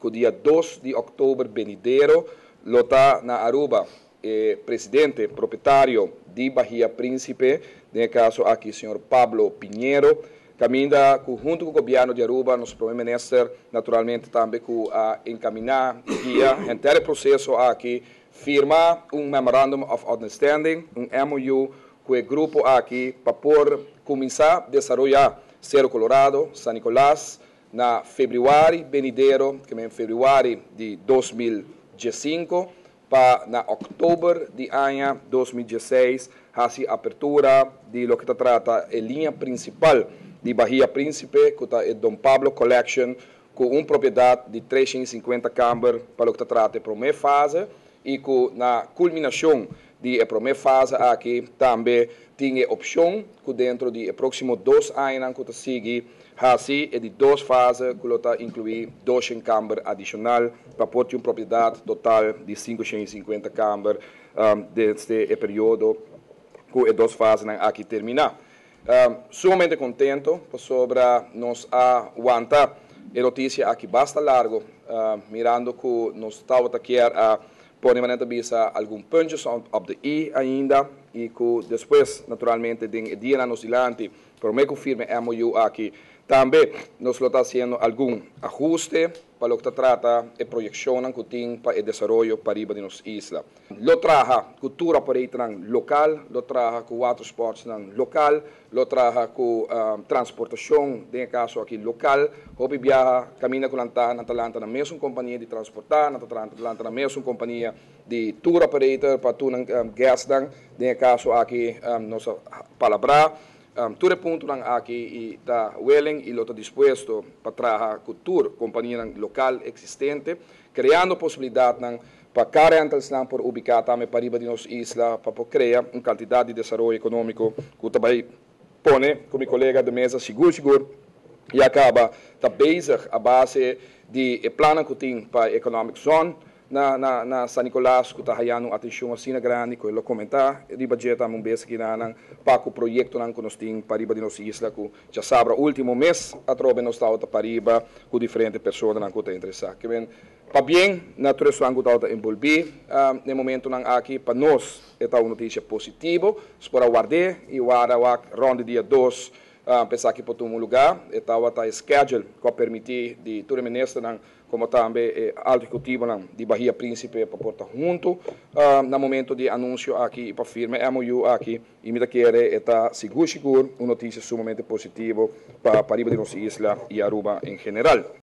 Cu dia 2 di october benidero lo ta na Aruba e presidente propietario di Bahia Principe, den e caso aki señor Pablo Piñero, caminda cu hunto cu gobierno di Aruba, nos prome minister naturalmente tambe cu a encamina y guia henter e proceso aki, firma un Memorandum of Understanding, un MOU, cu e grupo aki pa por cuminsa desaroya Cero Colorado, San Nicolas, na februari benidero, ke men februari di 2015, pa na october di aña 2016 haci apertura di loke ta trata e liña principal di Bahia Principe, cu ta e Don Pablo Collection, cu un propiedad di 350 kamber pa loke ta trata e prome fase, y cu na culminacion di e prome fase aki tambe tin e opcion cu dentro di e proximo 2 añanan cu ta sigui haci e di dos fase, cu lo ta inclui 200 kamber adicional pa por tin un propiedad total di 550 kamber desde e periodo cu e dos fasenan aki termina. Sumamente contento pasobra nos a wanta e noticia aki basta largo, mirando cu nos tabata kier a pone, manera bisa, algun punches op de i ainda y cu despues naturalmente den dia nos dilanti prome cu firma MOU aki tambe nos lo ta haciendo algun ahuste pa loke ta trata e proyeccion cu tin pa e desaroyo pariba di nos isla. Lo traha cu tour operator local, lo traha cu water sports local, lo traha cu transportacion, den caso aki local, hopi biaha, caminda cu nan ta, nan ta lanta na mesun compania di transporta, nan ta lanta na mesun compania di tour operator pa tur guest nan, den caso aki nos palabra, tur punto nan aki y ta willing y lo ta dispuesto pa traha cu tur compania local existente, creando posibilidad nan pa car rentals nan por ubica tambe pariba di nos isla, pa por crea un cantidad di desaroyo economico cu tambe pone cu mi colega de Meza sigur sigur ya caba ta bezig a base di e plan cu tin pa economic zone na San Nicolas, cu ta hayando atencion asina grandi, cu el a comenta riba dje tambe un bes aki nan pa cu proyecto nan cu nos tin pariba di nos isla, cu diasabra ultimo mes atrobe nos tabata pariba cu diferente persona nan cu ta interesa. Ke men pabien na tur esnan cu ta envolvi na momento nan aki. Pa nos ta un noticia positivo, por a warda y warda wak rond dia 2 pensa cu por tuma lugar, tabata schedule cu a permiti di tur minister nan como tambe alto ehecutivo nan di Bahia Principe pa por ta hunto na momento di anuncio aki pa firma MOU aki, y mi ta kere ta sigur sigur un noticia sumamente positivo pa pariba di nos isla y Aruba en general.